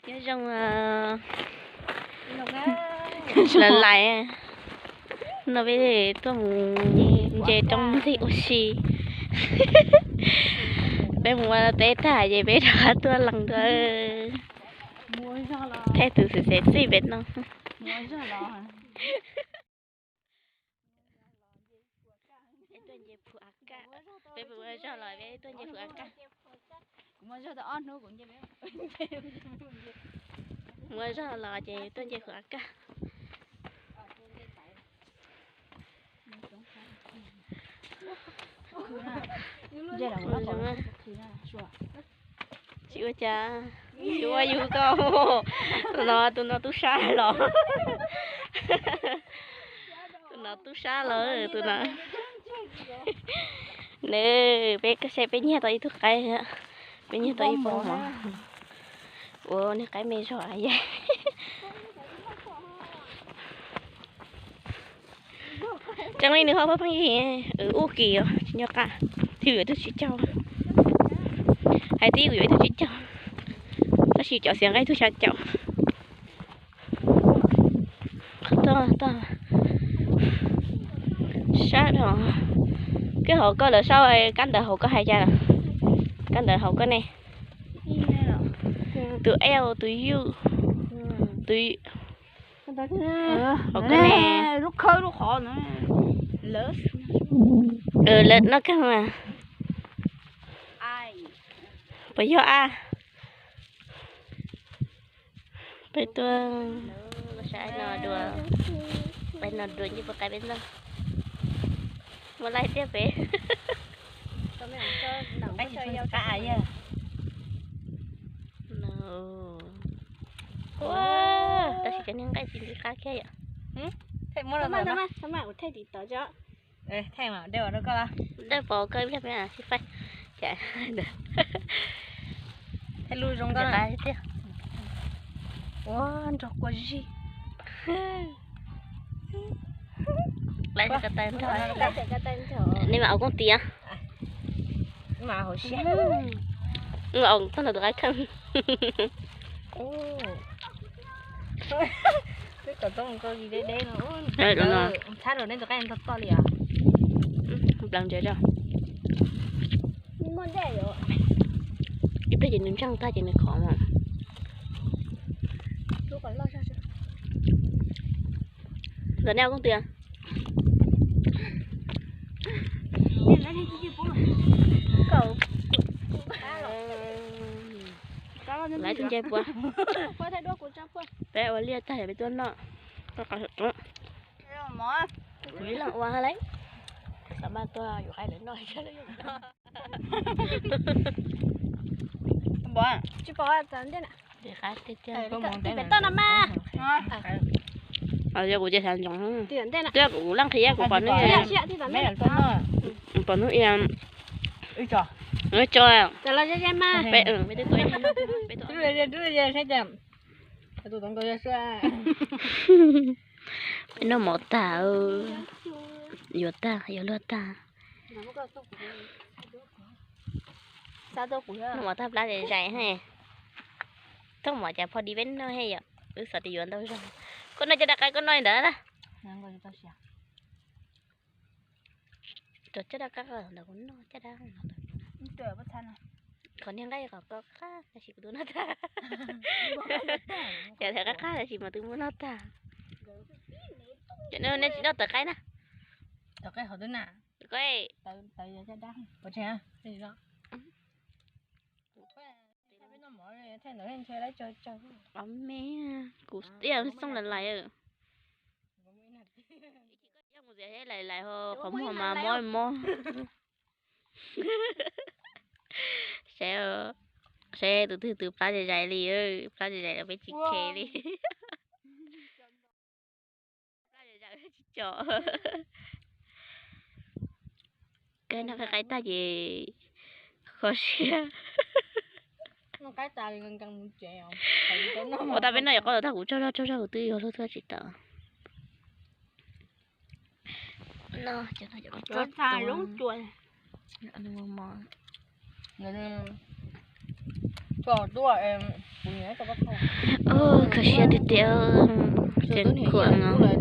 Nyob zoo lawm lais, no peb tuaj mus nce roob ntxig ua si. Peb mus ua teb tag ces peb rov qab tuaj lees dua. Thaij tus xwm xev txij pem no. Peb tuaj nce Phu A Kaj, peb mus ua zog los peb tuaj nce Phu A Kaj. Mus ua zog los ces tuaj nce Phu A Kaj. Tsis ua cas, tsis ua yus ko. Tus no, tus no tub sab los. Tus no tub sab los, tus no. Nws, peb saib peb nyiag tau ib tug qaib, peb nyiag tau ib pob mov. Ua niag qaib me zog a. Tseeb li nws ho pheej yig, ub kis tsis nco qab, twb yuav ib tug tsib caug, hais tias yuav ib tug tsib caug, tab sis cov xiav nqaij ib tug xya caum. Sab dhau. Koj hauv koj lawv sau, kab ntawv hauv koj hais cas? Kab ntawv hauv koj ne? Tus L, tus U, tus, hauv koj ne? Lub khawb lub qhov no. Lawv noj kawg mas. Puas yog a? Peb tuaj saib no dua, peb no dua ncej puas qaib peb noj. Muaj laij tiag peb. Ua, tab sis cov niag nqaij tsis nti qab kiag yom. Dej pov koj ib pliag peb sib faib. Thaij lub zoo tiag. Ua nrog kua zig. Nej mam ua koob tis. Txog ntawm tus qaib kheej. Twb kom txob nkaus deb deb no. Txhab rau nej tus qaib ntog txoj li os. Nplees ntses rau. Ib pliag ces nws ntseej tag ces nws khov mas. Ntawm nej ua koob tis. Lawv tus nce puas. Peb ua liaj tag peb tuaj noj. Kuv ib leeg ua lawm. Xav mas tuaj yuav qaib lawv noj. Tsis pom. Yog kuv ces xav ntsoov thiab, kuv leej qhia kuv pom hnub, pom hnub ib tso. Peb noj mov tag, yuav tag, yuav luag tag. Noj mov tag plab zais zais he. Thauj mov cas pho di peb noj he yom. Wb xav tias yuav ntau zog. Koj noj caj dab qaib koj noj li ntawd na. Rau caj dab qab ntawd kuv noj caj dab. Qhov niag nqaij qhov ko qab tab sis kuv twb noj tag. Yog tias qab qab tab sis mas twb muab noj tag. Cov no nej tsis noj tawv qaib na. Tawv qaib hov twb na. Tawv qaib. Me, kuv ib txooj lais lais. Lais lais ho qhov muag mas mob mob. Saib, saib tus twg tus plab zais zais li, plab zais zais los peb tsis khe li. Plab zais zais tsis tso. Kawg noj qaib tag ces kho siab. Ua tau peb noj yuav qoj tag kuv tsaug zog tsaug zog kuv twb yuav luag tuaj tsis tau. Kho siab tiag tiag, tseem khuam no.